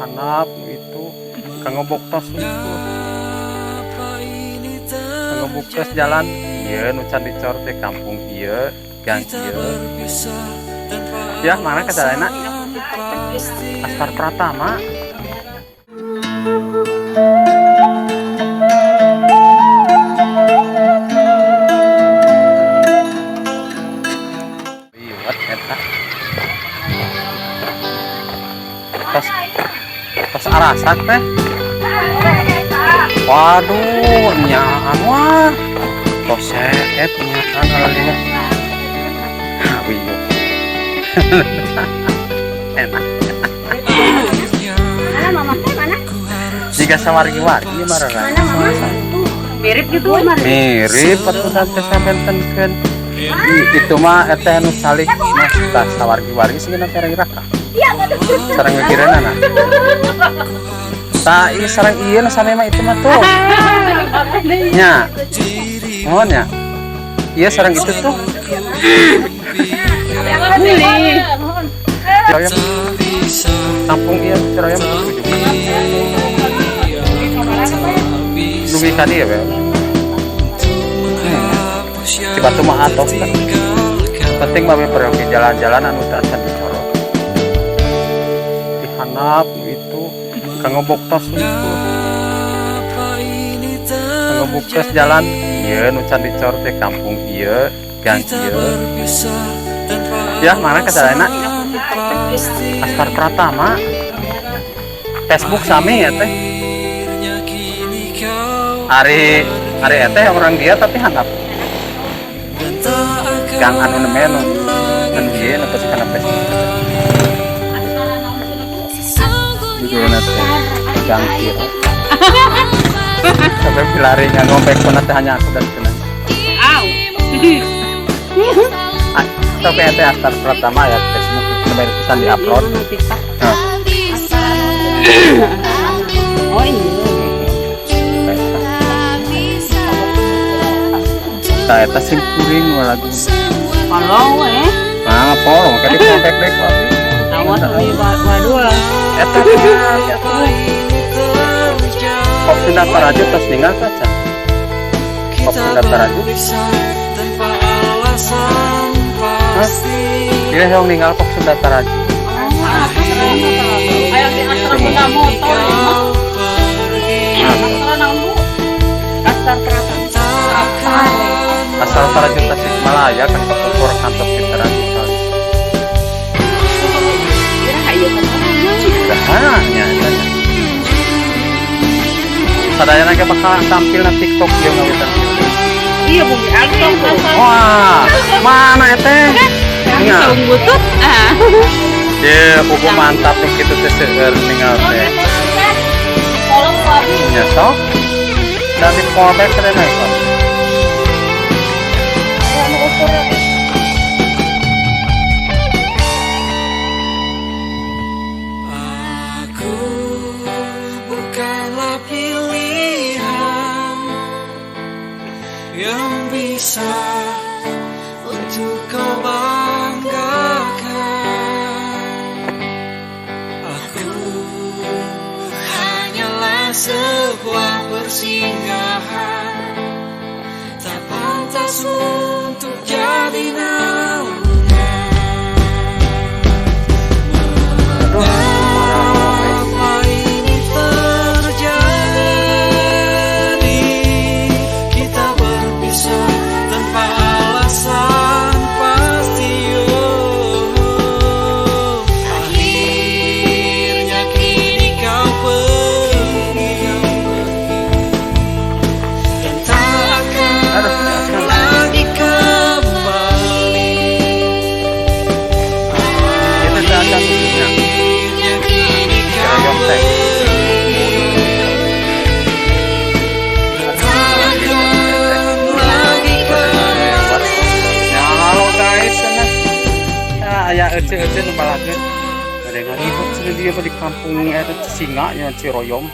Dihandap itu kanggo buktos itu. Kanggo buktos jalan ieu nu can dicor teh kampung ieu, gang ieu. Ya, mana ke sana? Astar Pratama. Liwat eta. Tos tos arasak teh. Waduh, nyaan wah. Tos seet nyaan alalinya. Ah, wiyuh. Enak. Mana mama teh mana? Jika sawargi-wargi marah. Mana mama? Mirip gitu. Mirip atuh tante sabentenkeun. Itu mah eta anu salik mah tah sawargi-wargi sih teh raka. Sareng mikireunana. Tah ieu sareng ieu nu sami mah itu mah tuh. Nya. Mohon ya. Iya sareng itu tuh. Ciroyom. Kampung ieu Ciroyom dugi ka dieu we. Cibatu mah atos teh. Penting mah we pergi jalan-jalan anu teu acan dicorot. Dihandap itu kanggo buktos itu. Kanggo buktos jalan ieu nu can dicor teh kampung ieu, gang ieu. Ya, mana ke sana? Astar Pratama. Facebook sami ya teh. Ari ari eteh orang dia tapi handap. Gang anu neme nu anu ieu nu pasti kana Facebook. Judulna teh Gang Kiro. Sampai pilari ngombe kuna teh hanya aku dan cenah. Au. Sampai eteh Astar Pratama ya Facebook sampai pesan di-upload. Nah. Oh iya. Tah eta sing kuring lagu. Follow eh. Nah, follow ka di kontak deui ku abdi. Awas abi waduh. Eta Pop Sunda Taraju tos ninggal saja. Pop Sunda Taraju. Hah? Dia yang ninggal Pop Sunda Taraju. Ayo di astra Sunda motor. Astra naon Bu? Astra Pratama. Asal Taraju Tasikmalaya kan kepupur kantor Taraju kali. Dah, nya eta nya. Sadayana ge bakal tampil na TikTok ieu ngawitan. Iya bumi alto. Wah, mana eteh? Nya. Saung butut. Ah. Ye, buku mantap kitu teh seueur ninggal teh. Tolong ku abi. Nya sok. Dan di fallback keren kok. Aku bukanlah pilihan yang bisa untuk kau banggakan. Aku hanyalah sebuah persinggahan, tak pantas untuk jadi naungan. Mengapa ini terjadi? Kita berpisah tanpa alasan pasti. Oh, akhirnya kini kau pergi dan tak akan lagi kembali. Itu teh acan nya. Akhirnya kini kau Ciroyom teh. pergi dan tak akan lagi kembali. Ya halo guys, cenah. Ya aya ece-ece nu balageun. Bade ngaribut cenah dia mah di kampung eta Cisinga nya Ciroyom.